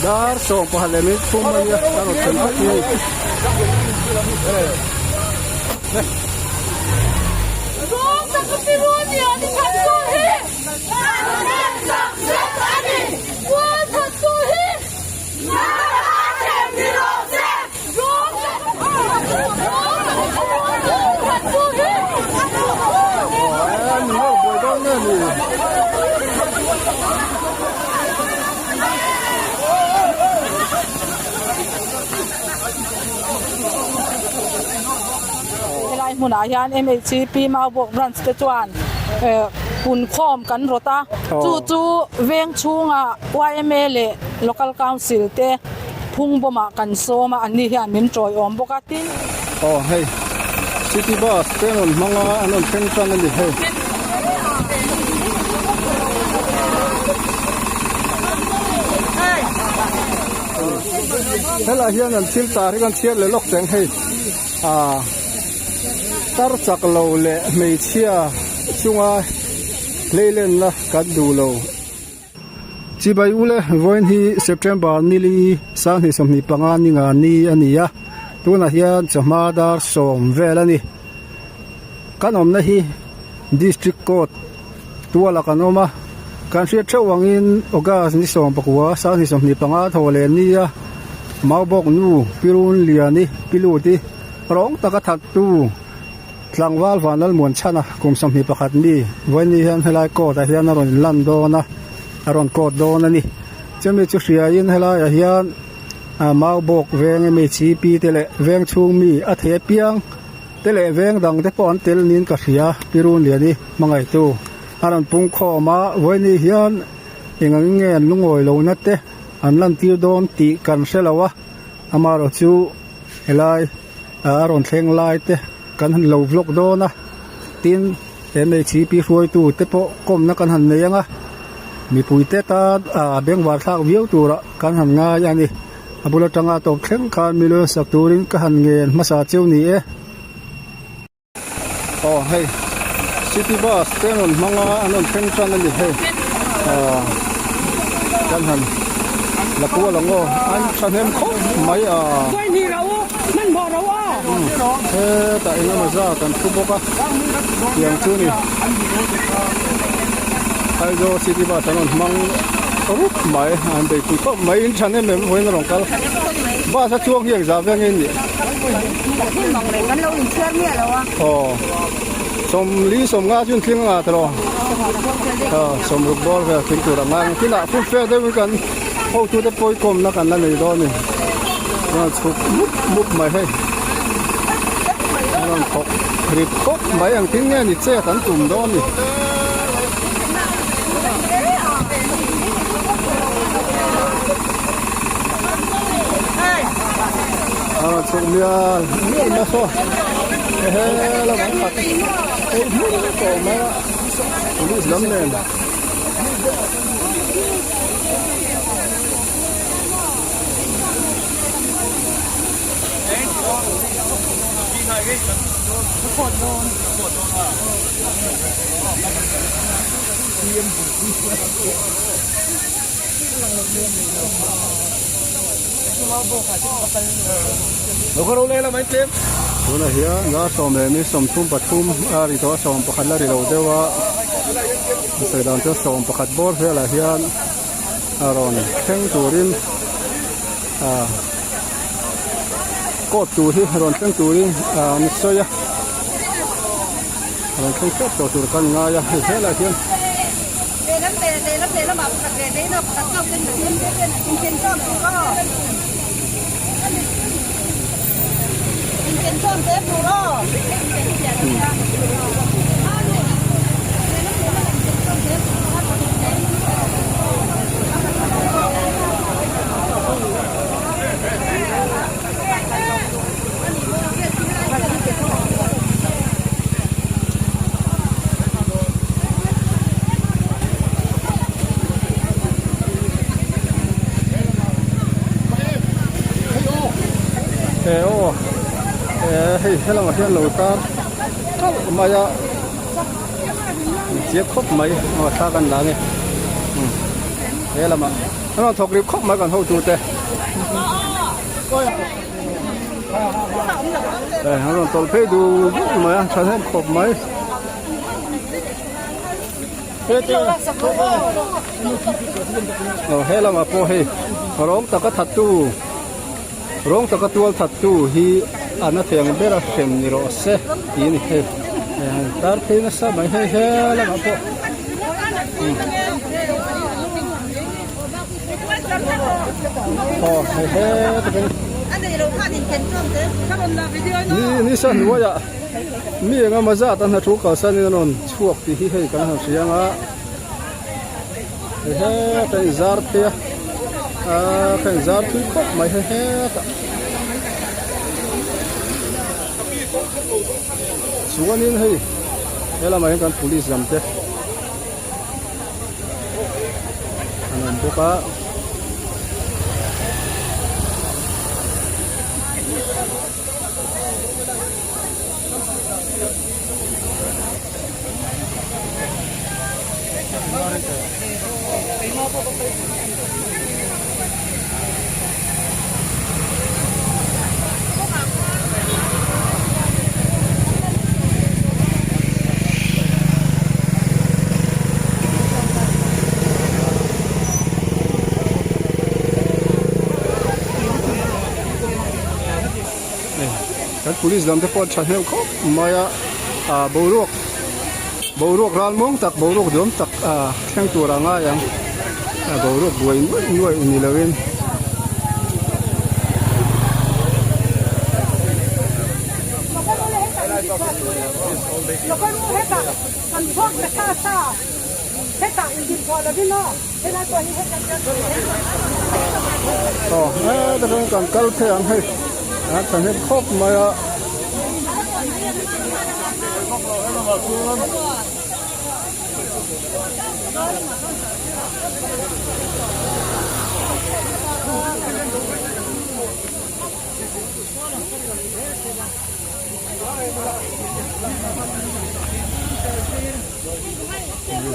Dar sawm pakhat leh minute thum a nia a rawn thlen vat hi hei. Helai hmunah hian MHCP Maubawk branch te chuan punkhawm kan rawt a, chu chu veng chhungah yma leh Local Council te phung bawmah kan sawm a, anni hian min tawiawm bawk a, tin. Aw hei city bus te an rawn hmang a, an rawn thleng tan a ni hei. Helaiah hian an thil tar hi kan chhiar leh lawk cheng hei ah tar chak lo leh hmeichhia chunga hleilenna kan duh lo. Chibai ule vawiin hi September nili 2025 ni nga ni a ni a, tunah hian chawhma dar sawm vel a ni. Kan awmna hi District Court tualah kan awm a, kan hriat theuh angin August ni 19 2025 thaw leh ni a, Maubawk nu Pirun Liani Piluti rawng taka thattu Tlangval Vanlalmuan chhana kum 21 mi vawiin hian helai court ah hian a rawn inlan dawn a, a rawn court dawn a ni. Chumi chu hriain helaiah hian ah Maubawk veng emaw chi pi te leh veng chhung mi a thei apiang te leh veng dang te pawh an tel niin ka hria Pirunliani hmangaihtu a rawn pung khawm a, vawiin hian eng ang nge an lungawi lohna te an lantir dawn tih kan hre lo a, amaherawh chu helai. A rawn thleng lai te kan han lo vlog dawn a, tin MHP hruaitu te pawh kawmna kan han nei ang a, mipui te tan a bengvar thlak viau turah kan han ngai a ni. A bul atanga tawp thleng khan miluan sak turin ka han ngen hmasa cheu ni e. Aw hei city bus te an rawn hmang a an rawn thleng tan a ni hei ah kan han la kual ang aw an thahnem khawp mai a hetah eng emaw zat an thu bawk a tiang chu ni Aizawl city bus an rawn hmang rup mai an beihpui khawp mai in thahnem em vawiin a rawn kal bus a chuang hi engzah veng nge ni. Aw sawmli sawmnga chu in tling anga tawh aw sawmruk bawr vel tling tur ang a engtin ah fum fer deuhin kan hotute pawikawmna kan la nei dawn a ni chuan chhuk mup mup mai hei a rawn thawk rit khawp mai engtin nge ni chet an tum dawn a ni. A chhuk mial mial mai saw hehe lamah khat ei hmun tawh mai a police lam nen. Tunah hian dar sawm leh ni sawmthum pathum a ri tawh a sawm pakhat la ri lo deuh a a sawi dan chuan sawm pakhat bawr velah hian a rawn thleng turin ah court tur hi rawn thleng turin ah an sawi a rawn thleng tep tawh tur kan ngai a hei helaiah hian. E aw e hei helamah hian lo tar kalh mai a chiang khawp mai aw thla kan la nge he lamah. An rawn thawk rih khawp mai kan hotute. An rawn tawlh phei duh duh mai a, thahnem khawp mai. Aw he lamah pawh hei rawng taka thattu rawng taka tual thattu hi a na thei ang bera hrem ni rawh se tih a ni hei tar phei nasa mai hei he lamah pawh. Aw hei he takin ni ni sa hnuaiah mi eng emaw zat a hna thu kalsan in a rawn chhuak tih hi hei kan han hria ang a hei heta in zar phei a aaa kha in zar thui khawp mai hei hetah chuanin hei helamah hian kan police lam te. An awm bawk a. Kan police lam te pawh an tha hneuh khawp mai a ah boruak boruak ral muang tak boruak duam tak ah thleng tur a ngai ang a boruak buai nuaih nuaih ni lo in. Aw heta chuan kan kal phei ang hei a thahnem khawp mai a.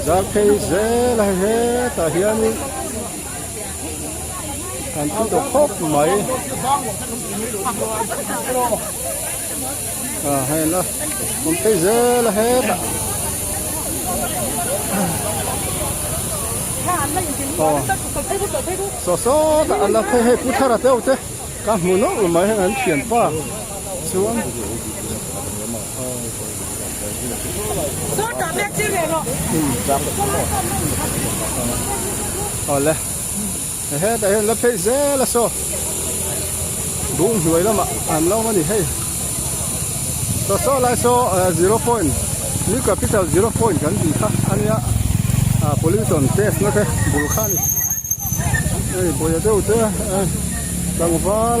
Zar phei zel a hei hetah hianin an thu tawh khawp mai a hei la awm phei zel a hetah aw saw sawtah an la phei hei pu thara te ho te ka hmu nawlh mai heng an thianpa chuan. Awle hetah hian la phei zel a saw bung hnuai lamah an lo awm a ni hei saw saw lai saw zero point new capital zero point kan tih kha a nia ah pollution test na te bul kha a ni hei pawisa deuh te tlangval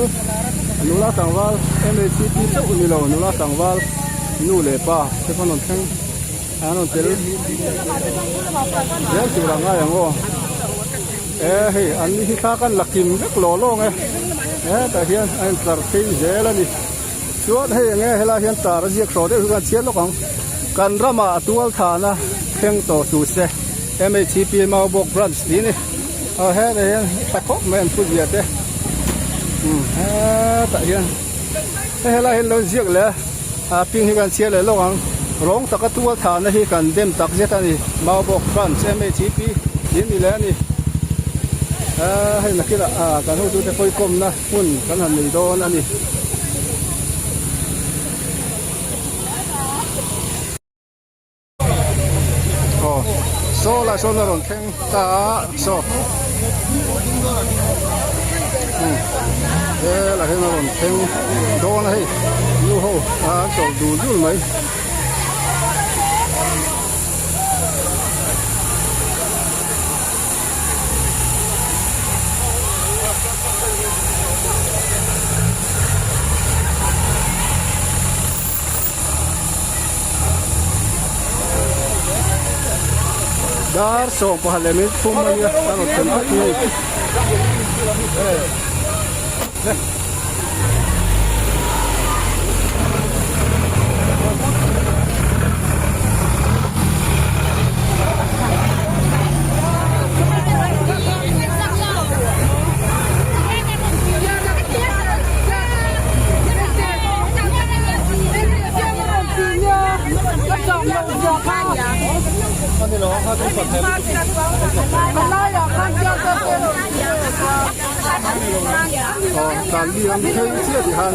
nula tlangval mhcp chauh ni lo nula tlangval nu leh pa te pawh an rawn thleng an rawn tel zel tur ang ngai ang aw e hei an ni hi thla kan la kim vek lawh lawng e hetah hian a intlar phei zel a ni chuan hei enge helai hian tar a ziak hraw deuh hi kan chhiat lawk ang kan ramah tual thana thleng tawh suh se mhcp Maubawk branch tih a ni aw hetah hian tha khawp mai an thu zia te umm hetah hian hei helai hian lo ziak leh a a ping hi kan chhiar leh lawk ang rawng taka tual thahna hi kan dem tak zet a ni Maubawk branch mhcp tih a ni leh a ni aaa hei nakinah ah kan hotute pawikawmna hmun kan han nei dawn a ni. Aw saw lai sawn a rawn thleng ta a saw helai hian a rawn thleng dawn a hei nu ho an chawlh dul dul mai. Dar 18 leh minute thum a nia a rawn thlen vek mai. Aw tlan liam phei chiah tih khan.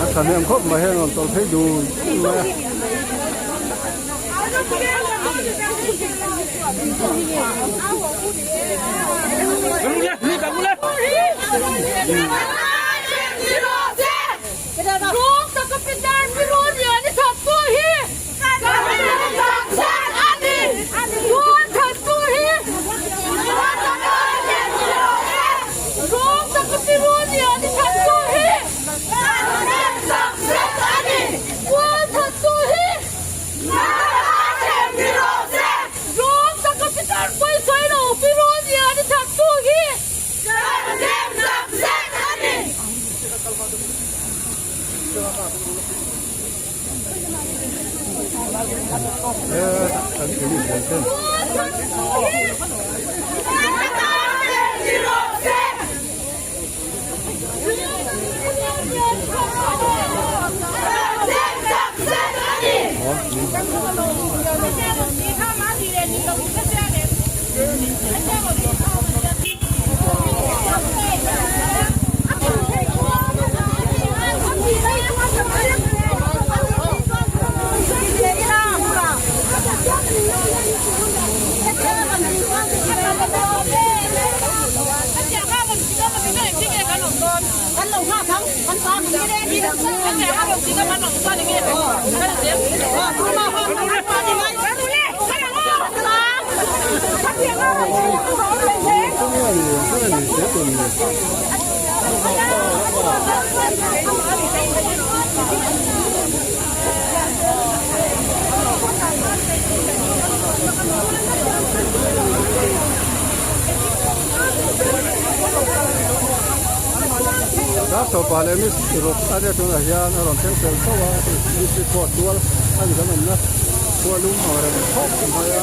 A thahnem khawp mai heng rawn tawlh phei dun dun mai a. Dartawpa leh Miss ruk a nia tunah hian a rawn thleng fel chauh a district court tual a ni kan awmna khua lum ang reng khawp mai a.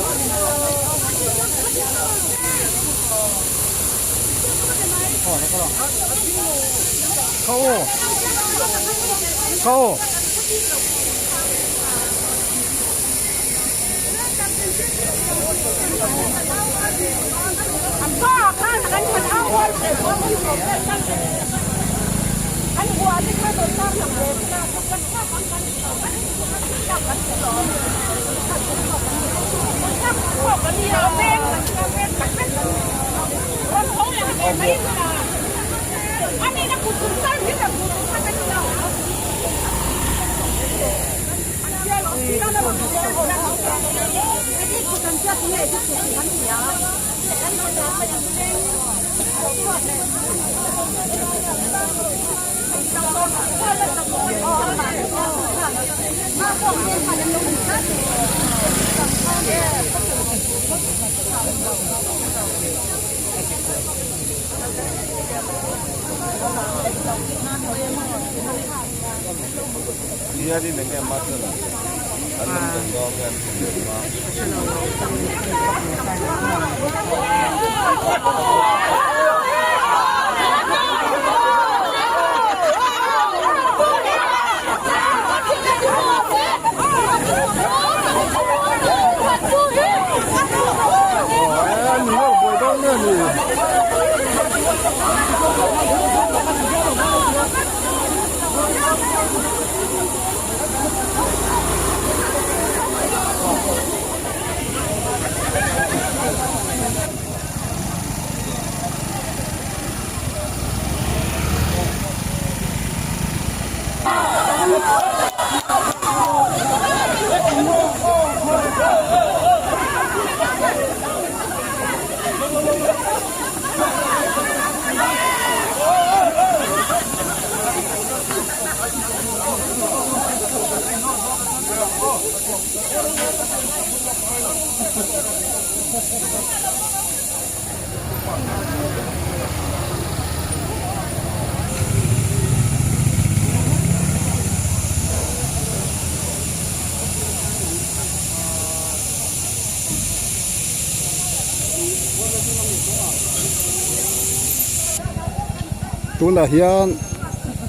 Tunah hian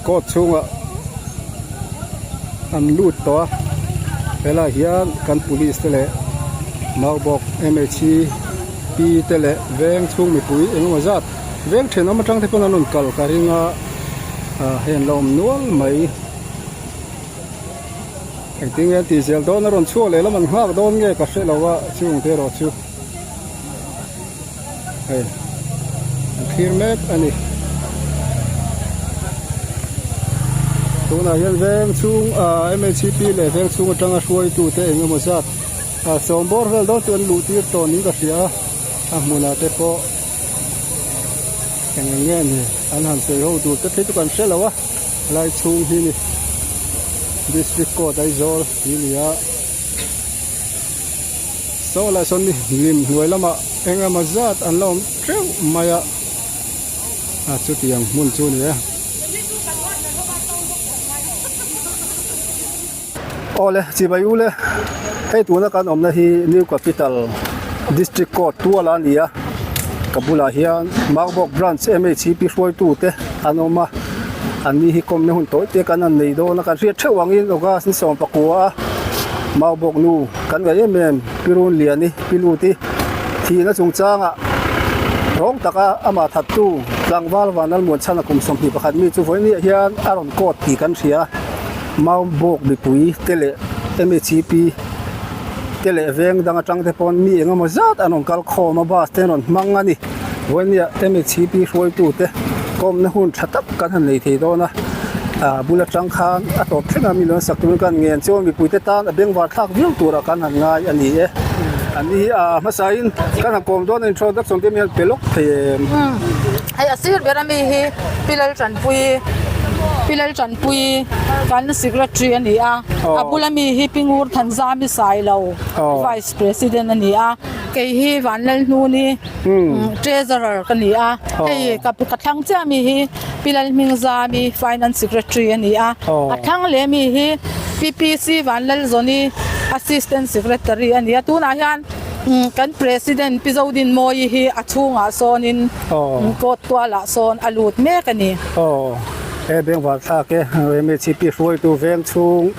court chhungah an lut tawh a helaiah hian kan police te leh maubawk mhp te leh veng chhung mipui eng emaw zat veng thenawm atang te pawn an rawn kal ka ring a ah hei an la awm nual mai. Engtin nge an tih zel dawn a rawn chhuak leh lam an nghak dawn nge ka hre lo a chung te erawh chu hei an thlir mek a ni. Tunah hian veng chhung ah MHP leh veng chhung atanga hruaitu te eng emaw zat ah sawm bawr vel dawn chu an luh tir tawh niin ka hria a a hmunah te pawh eng eng nge ni an han sawi ho tur te phei chu kan hre lo a. Helai chhung hi ni District Court Aizawl tih a ni a saw lai sawn ni hlim hnuai lamah eng emaw zat an la awm teuh mai a a chutiang hmun chu a ni e. Awle chibai ule hei tuna kan awmna hi New Capital District Court tual a ni a ka bulah hian Maubawk Branch MHP hruaitu te an awm a an ni hi kawmna hun tawi te kan han nei dawn a kan hriat theuh angin August ni 19 a Maubawk nu kan ngaih em em Pi Runliani Pi Luti thihna chungchangah rawng taka amah thattu tlangval Vanlalmuan chhana kum 21 mi chu vawiin hian a rawn court tih kan hria. Maubawk mipui te leh MHP te leh veng dang atang te pawn mi eng emaw zat an rawn kal khawm a bus te an rawn hmang a ni vawinia MHP hruaitu te kawmna hun tha tak kan han nei thei dawn a ah bul atang khan a tawp thleng a mi lo sak turin kan ngen chuan mipui te tan a bengvar thlak viau turah kan han ngai a ni e an ni hi ah hmasain kan han kawm dawn a introduction te mi han pe lawk thei em. Hei a sir ber ami hi Pi Laltanpuii Pi Laltanpuii kan secretary a ni a a bula mi hi Pi Ngur Thanzami Sailo vice president a ni a kei hi Vanlalhnuni treasurer ka ni a hei ka ka thlang chiah mi hi Pi Lalhmingzami finance secretary a ni a a thlang leh mi hi Pi PC Vanlalzawni assistant secretary a ni a tunah hian Kan President Pi Zodinmawii hi a chhungah sawnin court tualah sawn a lut mek a ni. Aw, he bengvar thlak e, MHP hruaitu veng chhung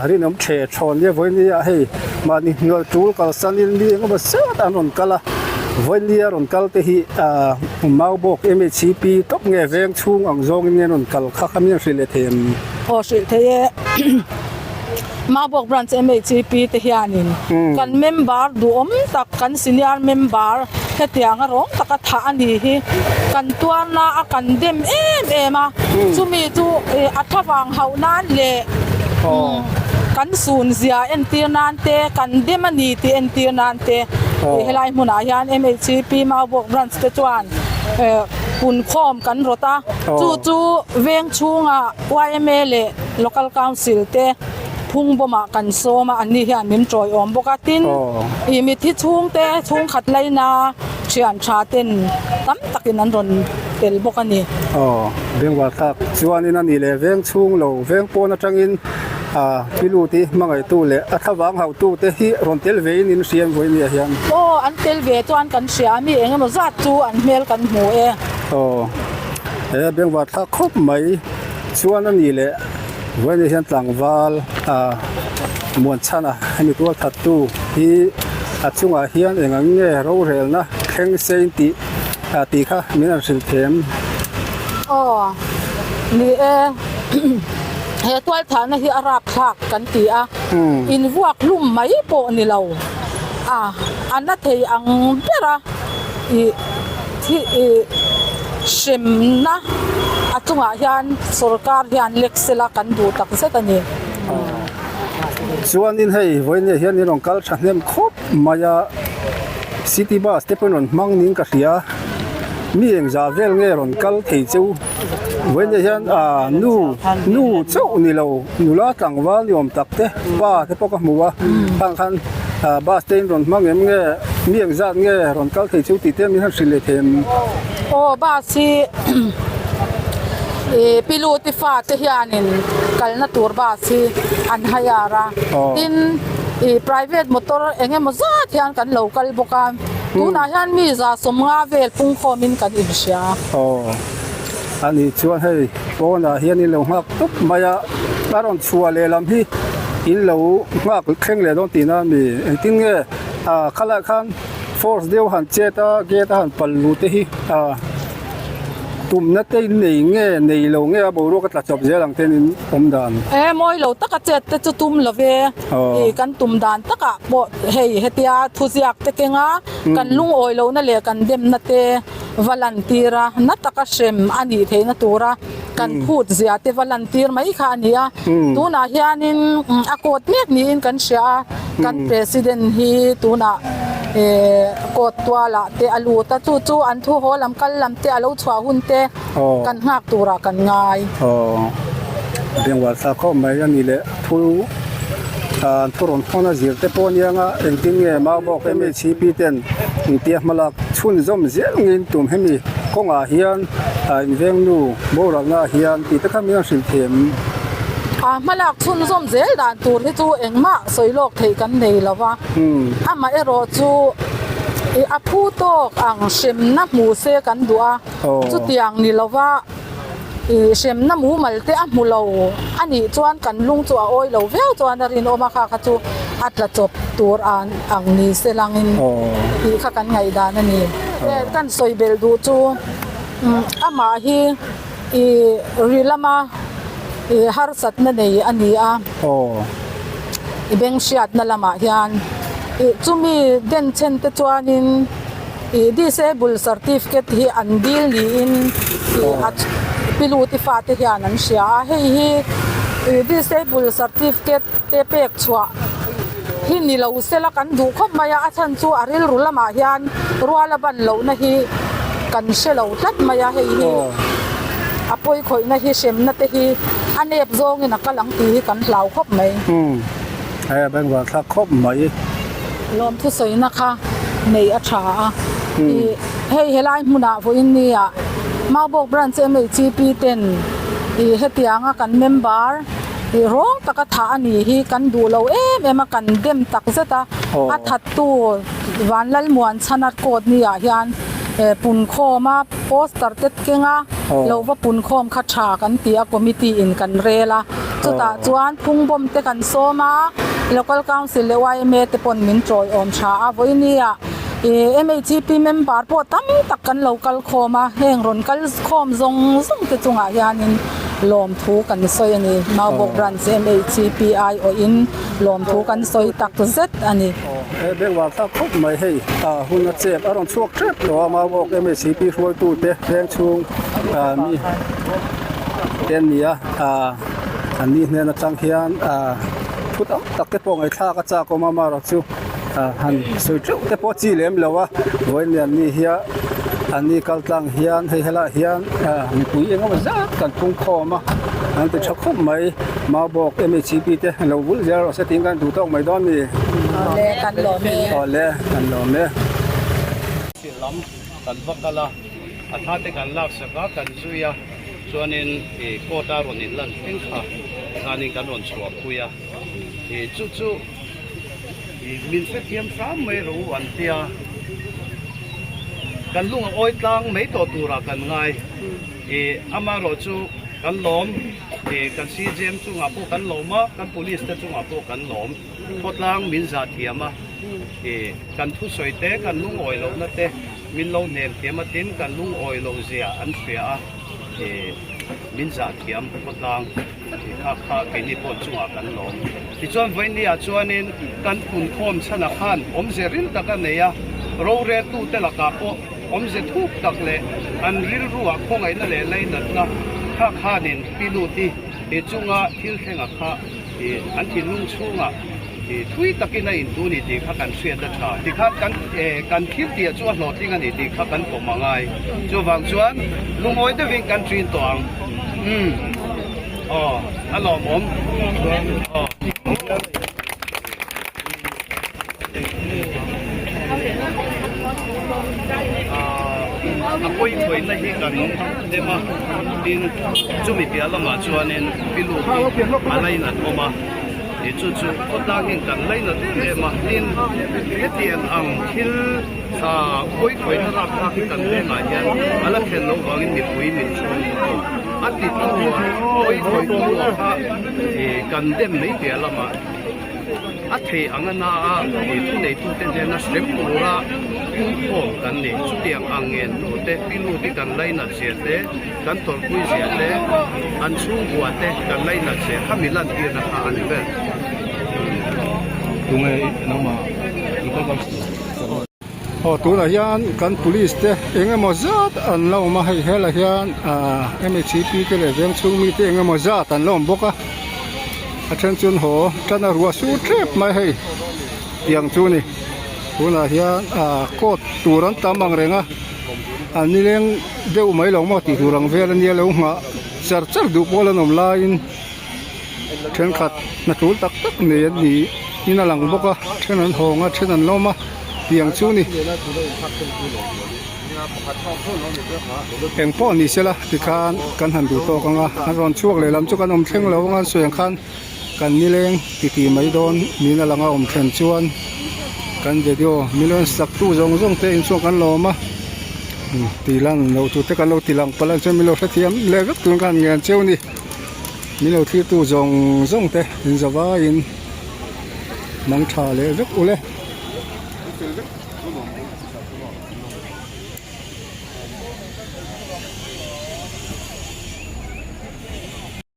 rinawm the thawn nia vawinia hei mahni hnual tul kalsanin mi engemaw zat an rawn kal a, vawinia rawn kal te hi Maubawk MHP tawp nge veng chhung ang zawngin nge an rawn kal kha kha mi an hrilh leh thei em? Aw hrilh thei e. Maubawk Branch MHP te hianin kan member duhawm tak kan senior member hetianga rawng taka thah a ni hi kan tuarna a kan dem em em a, chumi chu a thlavang hauh nan leh kan sun zia entir nan te kan dem a ni tih entir nan te helai hmunah hian MHP Maubawk Branch te chuan punkhawm kan rawt a, chu chu veng chhungah yma leh Local Council te phung bawmah kan sawm a, anni hian min tawiawm bawk a, tin ih mithi chhungte chhungkhat laina thian tha ten tam takin an rawn tel bawk a ni. Aw, bengvar thlak chuanin a nih leh veng chhung lo veng pawn atangin ah pilut hi hmangaihtu leh a thlavang hauhtu te hi rawn tel vein in hria em vawiin ah hian? Aw, an tel ve chuan kan hria a, mi eng emaw zat chu an hmel kan hmu e. Aw, he bengvar thlak khawp mai. Chuan a nih leh vawiin ah hian tlangval ah Muanchhana hemi tual thattu hi a chungah hian eng ang nge rorelna thleng sein tih ah tih kha min han hrilh them. Aw ni e he tual thahna hi a rap thlak kan ti a invuak hlum mai pawh ni lo a a na thei ang ber a ih thi ih. Hremna a chungah hian sorkar hian lek sela kan duh tak zet a ni. Chuanin hei vawiin ah hian in rawn kal thahnem khawp mai a, city bus te pawhin rawn hmang niin ka hria, mi engzah vel nge rawn kal thei cheu, vawiin ah hian ah nu nu chauh ni lo nula tlangval ni awm tak te pa te pawh ka hmu a, khang khan ah bus te in rawn hmang em nge mi engzat nge rawn kal thei cheu tih te min han hrilh leh thei em? Aw bus hi ih piluti fate hianin kalna tur bus hi an hire a tin ih private motor eng emaw zat hian kan lo kal bawk a. Tunah hian mi 150 vel pungkhawmin kan inhria. Aw, a nih chuan hei pawnah hian in lo nghak tawp mai a, a rawn chhuah leh lam hi in lo nghak thleng leh dawn tihna a ni. Engtin nge khalaiah khan force deuh han chet a, gate a han pal luh te hi ah. Tumna te in nei nge nei lo nge a boruak a tla chawp zel ang ten in awm dan. E mawi lo taka chet te chu tum lo ve i kan tum dan takah pawh hei hetia thuziak te kenga kan lungawi lohna leh kan demna te va lan tir a, na taka hrem a nih theihna tura kan phut zia te va lan tir mai kha a ni a. Tunah hianin a court mek niin kan hria a, kan president hi tunah court tualah te a lut a, chu chu an thu haw lam kal lam te a lo chhuah hun te kan nghak turah kan ngai. Aw, bengvar thlak khawp mai a ni leh thu thu rawn thawn a zir te pawh a nia nga engtin nge Maubawk MHCP ten engtia hmalak chhunzawm zel ngin tum hemi kawngah hian invengnu boralna hian tih te kha min rawn hrilh thiam. A hmalak chhunzawm zel dan tur hi chu engmah sawi lawk theih kan nei lo va, amaherawh chu ih a phu tawk ang hremna hmu se kan duh a, chutiang ni lo va ih hremna mumal te a hmu lo a nih chuan kan lung chu a awi lo viau chuan a rinawm a, kha kha chu a tla chawp tur ang ni se langin tih kha kan ngaihdan a ni. Kan sawi belh duh chu amah hi. I ri lama i harsatna nei a ni a. I beng hriatna lamah hian i chumi denchhen te chuanin i disable certificate hi an dil niin i a piluti fate hian an hria a. Hei hi i disable certificate te pek chhuah hi ni lo sela kan duh khawp mai a, a chhan chu a rilru lamah hian rual a ban lohna hi kan hre lo tlat mai a, hei hi a pawi khawihna hi hremna te hi a nep zawngin a kal ang tih hi kan hlau khawp mai. Umm hei a bengvar thlak khawp mai. Lawmthu sawina kha nei a tha a, ih hei helai hmunah vawiin nia Maubawk Branch MHCP ten ih hetianga kan member Ih rawng taka thah a nih hi kan duh lo em em a, kan dem tak zet a, a thattu Vanlalmuan chhana court ni ah hian punkhawm a poster te keng a, lo va punkhawm kha tha kan ti a committee in kan rel a, chutah chuan phungbawm te kan sawm a, local council leh yma te pawn min tawiawm tha a, vawiini ah ih MHP member pawh tam tak kan lo kal khawm a, heng rawn kal khawm zawng zawng te chungah hianin. Lawmthu kan sawi a ni. Maubawk Branch MHCP aiawhin lawmthu kan sawi tak zet a ni. He bengvar thlak khawp mai hei hun a chep a rawn chhuak tep tawh a Maubawk MHCP hruaitute veng chhung mi te an ni a an ni hnen atang hian thu tam tak te pawh ngaihthlak a chak awm a amaherawhchu han sawi teuh te pawh chi lem lo a vawiin an ni hian An ni kal tlang hian hei helaiah hian mipui eng emaw zat kan pung khawm a, an ti tha khawp mai. Maubawk MHCP te lo vul zel rawh se tiin kan duh tawk mai dawn a ni. Awle kan lawm e. Awle kan lawm e. Thil lam kan va kal a, a thla te kan lak sak a, kan zui a, chuanin ih court a rawn inlan thleng kha zanin kan rawn chhuahpui a, ih chu chu. Min hrethiam hram mai ro an tia, kan lung a awi tlang mai tawh turah kan ngai. Ih amaherawh chu kan lawm, ih kan CJM chungah pawh kan lawm a, kan police te chungah pawh kan lawm. Khawtlang min zah thiam a, ih kan thusawi te, kan lungawi lohna te min lo hnem thiam a, tin kan lungawi loh zia an hria a, ih min zah thiam khawtlang. Tih kha kha keini pawh chungah kan lawm. Tichuan vawinia chuanin kan punkhawm chhanah khan awmze ril tak a nei a, roreltute lakah pawh awmze thuk tak leh an rilruah khawngaihna leh lainatna kha khanin pi lut hi he chunga thil thlenga kha an thinlung chhungah thui takin a intu ni tih kha kan hriat a tha. Tikhan kan kan thil tih chu a hlawhtling a ni tih kha kan pawm a ngai. Chuvang chuan lungawi deuhin kan ṭin tawh ang. Umm aw a lawmawm aw. A pawi pawina hi kan dem a, tin chumi piah lamah chuanin Pilu hi a lainat awm a. Ih chu chu khawtlang hian kan lainat em em a, tin hetiang ang thil ah kawihkawihna rapthlak hi kan vengah hian a la thlen loh vangin mipui min chhung tawh a ti tu a kawihkawihtu a kha ih kan dem mai piah lamah A thei ang a na a, ih thuneitute hnena hrem tura pungkhawm kan ni. Chutiang ang ngen tute, pilute kan lainat zia te, kan tawrhpui zia te, an chhungkua te kan lainat zia kha mi lantirna kha a ni ber. Tunge nangmah local council? Aw tunah hian kan police te eng emaw zat an la awm a, hei helai hian ah M H C P te leh veng chhung mite eng emaw zat an la awm bawk a a then chuan haw tan a ruah sur tep mai hei tiang chu ni tunah hian ah coat tur an tam ang reng a an nileng deuh mai lo maw tih tur ang vel ania lo nghah char char duh pawl an awm laiin. Thenkhat hna tul tak tak nei an ni in a lang bawk a then an hawng a then an lawm a tiang chu ni engpawh ni sela tikhan kan han duh tawk ang a an rawn chhuak leh lam chu kan awm thleng lo ang a an sawi ang khan kan nileng titi mai dawn niin a lang a awm thlen chuan kan video million sak tu zawng zawng te inchhuak kan lawm a tih lan loh tur te kan lo ti lang palh a chuan min lo hrethiam leh vek tur khan ngen cheu a ni. Min lo thlir tu zawng zawng te in zavaiin mang tha leh vek ule.